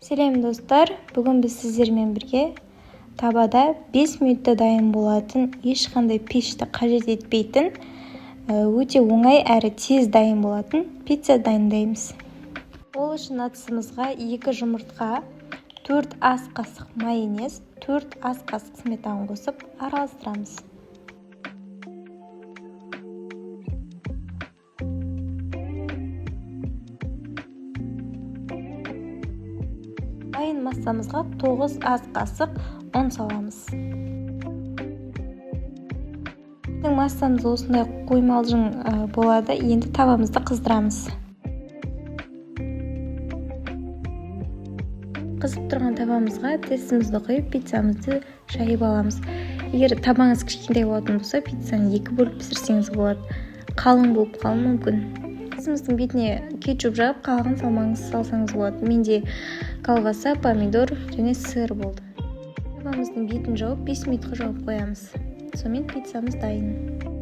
Сәлем, достар! Бүгін біз сіздермен бірге табада 5 минутта дайын болатын, ешқандай пешті қажет етпейтін, өте оңай әрі тез дайын болатын пицца дайындаймыз. Ол үшін ыдысымызға 2 жұмыртқа, 4 ас қасық майонез, 4 ас қасық сметана қосып араластырамыз. Дайын массамызға 9 ас қасық ұн саламыз. Біздің массамыз осындай қоймалжың болады. Енді табамызды қыздырамыз. Қызып тұрған табамызға тестімізді құйып, пиццамызды жайып аламыз. Егер табаңыз кішкентай болатын болса, пиццаны екі бөліп пісірсеңіз болады, қалың болып қалуы мүмкін. Пиццамыздың бетіне кетчуп жағып, қалғанын салсаңыз болады. Менде колбаса, помидор және сыр болды. Табамыздың бетін жауып, 5 минутқа жауып қоямыз. Сонымен, пиццамыз дайын.